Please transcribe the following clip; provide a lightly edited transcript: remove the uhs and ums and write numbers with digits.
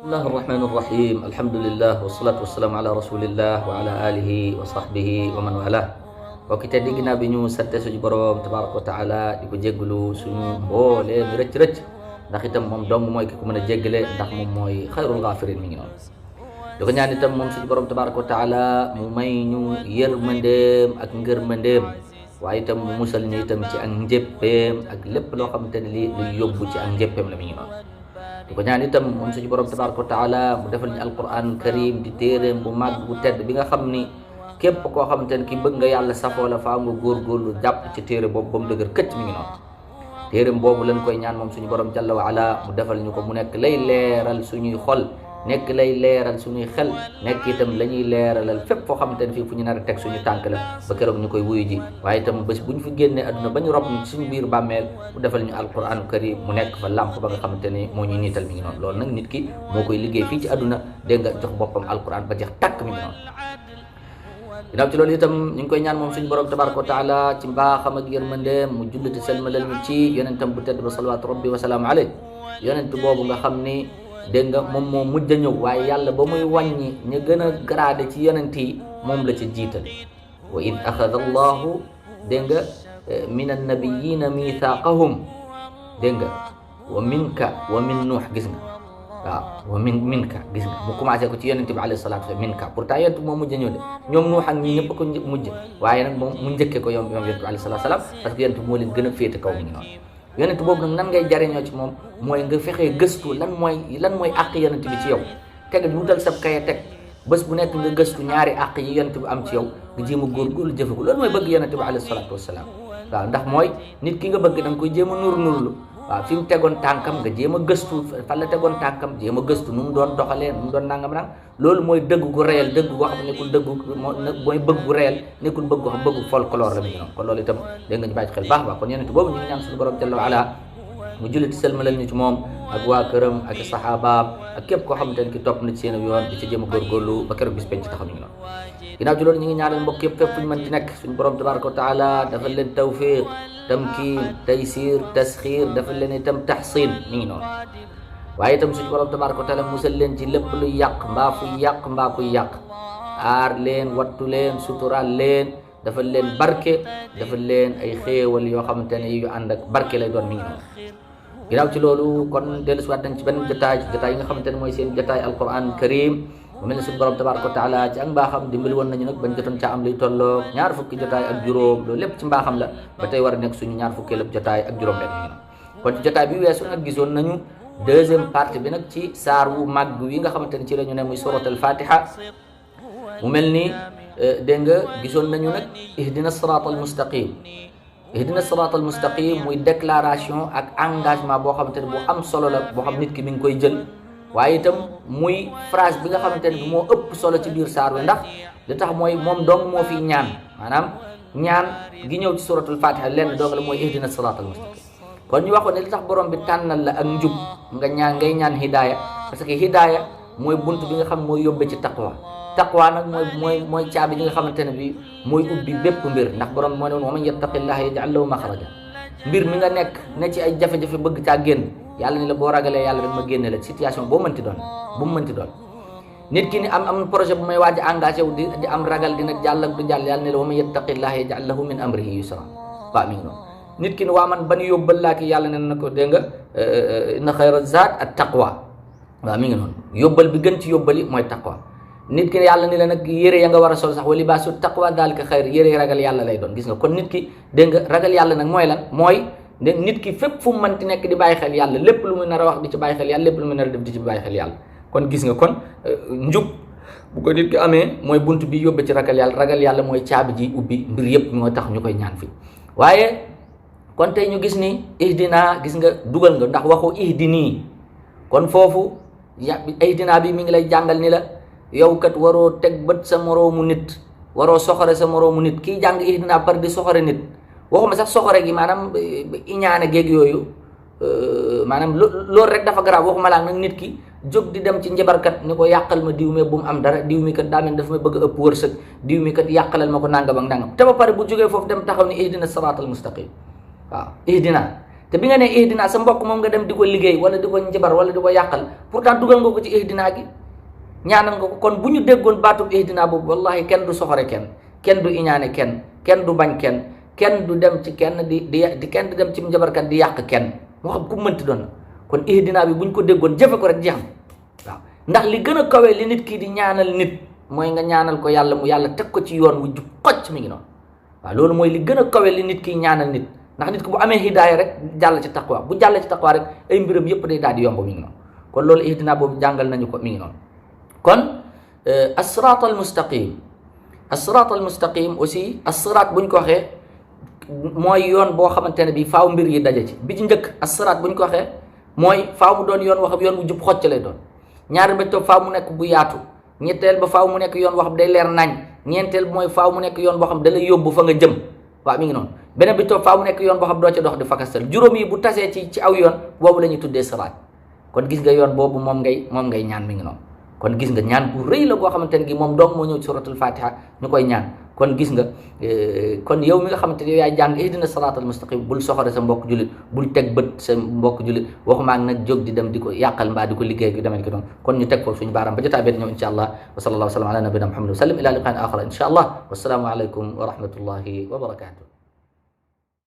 الله الرحمن الرحيم الحمد لله والصلاة والسلام على رسول الله وعلى آله وصحبه ومن والاه وكي تدي ginnaaw bi ñu sante suñu borom tabaraka wa taala di ko jégglu suñu mbooleem rëcc ndax itam moom dong mooy ki ko mën a jéggale ndax moom mooy xayrul gaafirin mi ngi noonu di ko ñaan itam moom suñu borom tabaraka wa taala mu may ñu yërmandeem ak ngërmandeem waaye itam mu musal ñu itam ci ak njëppeem ak lépp loo xamante ne lii luy yóbbu ci ak njëppeem la mi ngi noonu di ko ñaan itam moom suñu borom tabaraka wa taala mu defal ñu alquran karim di téeréem bu màgg bu tedd bi nga xam ni képp koo xamante ne ki bëgg nga yàlla safoo la faa nga góorgóorlu jàpp ci téere boobu ba mu dëgër këcc mi ngi noonu téeréem boobu lañ koy ñaan moom suñu borom jalla wa ala mu defal ñu ko mu nekk lay leeral suñuy xol nekk lay leeral suñuy xel nekk itam la ñuy leeralal fépp foo xamante ne fii fu ñu nar a teg suñu tànk la ba keroog ñu koy wuyu ji waaye itam bés bu ñu fi génnee adduna ba ñu rob ñu suñu biir bàmmeel mu defal ñu alquran karim mu nekk fa làmp ba nga xamante ne moo ñuy niital mi ngi noonu loolu nag nit ki moo koy liggéey fii ci adduna dégg nga jox boppam alquran ba jeex tàkk mi ngi noonu ginnaaw ci loolu itam ñu ngi koy ñaan moom suñu borom tabaraka wa taala ci mbaaxam ak yërmandeem mu julliti selmalal ñu ci yonentam bu tedd ba salawaatu rabbi wa salaamu alayhi yonent boobu nga xam ni dégg nga moom moo mujj a ñëw waaye yàlla ba muy wàññi ñu gën a gradé ci yonent yi moom la ci jiital wa id axada allahu dégg nga min annabiyina mithaqahum dégg nga wa minka wa min nuux gis nga waaw wa minka gis nga mu commencé ko ci yonent bi alayhi salatu wasalam minka pourtant yonent moo mujj a ñëw de ñoom nuux ak ñi ñëpp ko mujj waaye nag moom mu njëkkee ko yonent bi alayhi salatu wasalam parce que yonent bi moo leen gën a féete kaw mi ngi noonu yonent boobu nag nan ngay jariñoo ci moom mooy nga fexee gëstu lan mooy àq yonent bi ci yow teg wutal sab kaye teg bés bu nekk nga gëstu ñaari àq yi yonent bi am ci yow nga jéem a góorgóorlu jëfe ko loolu mooy bëgg yonent bi alayhi salaatu wasalaam waaw ndax mooy nit ki nga bëgg da nga koy jéem a nurlu waaw fi mu tegoon tànkam nga jéem a gëstu fan la tegoon tànkam jéem a gëstu nu mu doon doxalee nu mu doon nangam loolu mooy dëgg gu réel dëgg goo xam ne nekkul dëgg mooy bëgg gu réel nekkul bëgg goo xam bëggu folklore la mi ngi noonu kon loolu itam dégg nga ñu bàyyi ci xel baax baax kon yonent boobu ñu ngi ñaan suñu borom jalla wa ala mu jullit selmalal ñu ci moom ak waa këram ak saxaabaam ak képp koo xamante ne ki topp na ci seen yoon di ci jéem a góorgóorlu ba keroog bis penc ci taxaw mi ngi noonu ginnaaw ci loolu ñu ngi ñaanal mbokk yëpp fépp fu ñu mën di nekk suñu borom tabaraka wa taala dafa leen tawfiq tamkiin taysir tasxiir dafa leen itam taxsin mi ngi noonu waaye itam suñu borom tabaraka wa taala musal leen ci lépp luy yàq mbaa fuy yàq mbaa kuy yàq aar leen wattu leen suturaal leen dafa leen barke dafa leen ay xéewal yoo xamante ne yu ànd ak barke lay doon mi ngi noonu ginnaaw ci loolu kon dellusiwaat nañ ci benn jotaay yi nga xamante ne mooy seen jotaay alquran karim mu mel ne suñu borom tabaraka wa taala ci ak mbaaxam dimbali woon nañu nag bañ jotoon caa am luy tolloo ñaar fukki jotaay ak juróom loolu lépp ci mbaaxam la ba tey war a nekk suñu ñaar fukki lépp jotaay ak juróom benn mi ngi noonu kon ci jotaay bi weesu nag gisoon nañu deuxième partie bi nag ci saar wu màgg wi nga xamante ne ci la ñu ne muy surat al fatiha mu mel ni dégg nga gisoon nañu nag ihdina sirat al mustaqim ihdina sirat al mustaqim muy déclaration ak engagement boo xamante ne bu am solo la boo xam nit ki mi ngi koy jël waaye itam muy phrase bi nga xamante ne bi moo ëpp solo ci biir saar wi ndax li tax mooy moom dong moo fi ñaan maanaam ñaan gi ñëw ci suratul fatiha lenn doog la mooy ihdina sirat al mustaqim kon ñu waxoon ne li tax borom bi tànnal la ak njub nga ñaan ngay ñaan hidaaya parce que hidaaya mooy bunt bi nga xam mooy yóbbe ci taqwa nag mooy caabi bi nga xamante ne bi mooy ubbi bépp mbir ndax borom moo ne woon wa man yattaqillaha yaj'al lahu maxraja mbir mi nga nekk ne ci ay jafe-jafe bëgg caa génn yàlla ni la boo ragalee yàlla rek ma génne la situation boo mënti doon bu mu mënti doon nit ki ni am projet bu may waaj a engagé wu di am ragal dina jàll ak du jàll yàlla ni la wa man yattaqillaha yaj'al lahu min amrihi yusra waaw mi ngi noonu nit ki ni waa man ban yóbbal laa ki yàlla ne na ko dégg nga inna xayra zaad at taqwa waaw mi ngi noonu yóbbal bi gën ci yóbbali mooy taqwa nit ki yàlla ni la nag yére ya nga war a sol sax wa libaasu taqwa daalika xayr yére ragal yàlla lay doon gis nga kon nit ki dégg nga ragal yàlla nag mooy lan mooy nit ki fépp fu mu mënti nekk di bàyyi xel yàlla lépp lu mu nar a wax di ci bàyyi xel yàlla lépp lu mu nar a def di ci bàyyi xel yàlla kon gis nga kon njub bu ko nit ki amee mooy bunt bi yóbbe ci ragal yàlla mooy caabi ji ubbi mbir yëpp moo tax ñu koy ñaan fi waaye kon tey ñu gis ni ihdina gis nga dugal nga ndax waxu ihdini kon foofu ihdina bi mi ngi lay jàngal ni la yow kat waroo teg bët sa moroomu nit waroo soxore sa moroomu nit kii jàng ihdina par di soxore nit waxuma sax soxore gi maanaam iñaane géeg yooyu maanaam loolu rek dafa garaaw waxuma laa nag nit ki jóg di dem ci njabarkat ni ko yàqal ma diw mi bu mu am dara diw mi kat daa mel dafa may bëgg a ëpp wërsëg diw mi kat yàqalal ma ko nangam ak nangam te ba pare bu jógee foofu dem taxaw ni ihdina siraatal mustaqim waaw ihdina te bi nga ne ihdina sa mbokk moom nga dem di ko liggéey wala di ko njabar wala di ko yàqal pourtant dugal nga ko ci ihdina gi ñaanal nga ko. kon bu ñu déggoon baatub ihdina boobu wallahi kenn du soxore kenn du iñaane kenn du bañ kenn du dem ci kenn di kenn du dem ci njabarkat di yàq kenn moo xam ku mënti doon. kon ihdina bi buñ ko déggoon jëfe ko rek jeex na waaw ndax li gën a kawe li nit kii di ñaanal nit mooy nga ñaanal ko yàlla mu yàlla teg ko ci yoon wu jub xocc mi ngi noonu waaw loolu mooy li gën a kawe li nit kii ñaanal nit ndax nit ki bu amee hidaaya rek jàll ci taqwa bu jàll ci taqwa rek ay mbiram yëpp day daal di yomb mi ngi noonu kon loolu ihdina boobu jàngal nañu ko mi ngi noonu. kon as-siraat al mustaqim aussi as-siraat buñ ko waxee mooy yoon boo xamante ne bii faaw mbir yi daje ci bi ci njëkk as-siraat buñ ko waxee mooy faaw mu doon yoon wax yoon bu jub xocc lay doon ñaari ba toog faaw mu nekk bu yaatu ñetteel ba faaw mu nekk yoon boo xam day leer nañ ñeenteel mooy faaw mu nekk yoon boo xam da lay yóbbu fa nga jëm waaw mi ngi noonu beneen bi toog faaw mu nekk yoon boo xam doo ca dox di fakastal juróom yi bu tasee ci aw yoon boobu la ñuy tuddee siraat kon gis nga yoon boobu moom ngay ñaan mi ngi noonu kon gis nga ñaan bu rëy la goo xamante ne gi moom doom moo ñëw ci suratul fatiha ñu koy ñaan kon gis nga kon yow mi nga xamante ne yow yaay jàng ihdina siraatal mustaqim bul soxore sa mbokk julit bul teg bët sa mbokk julit waxuma ak nag jóg di dem di ko yàqal mbaa di ko liggéey yu demee ko doon kon ñu teg foofu suñu baaraam ba jotaa bee ñëw insha allah wa sallallahu wa sallam ala nabina muhammad wa sallam ila liqaan axara insha allah wassalaamu alaykum wa rahmatullahi wa barakatuh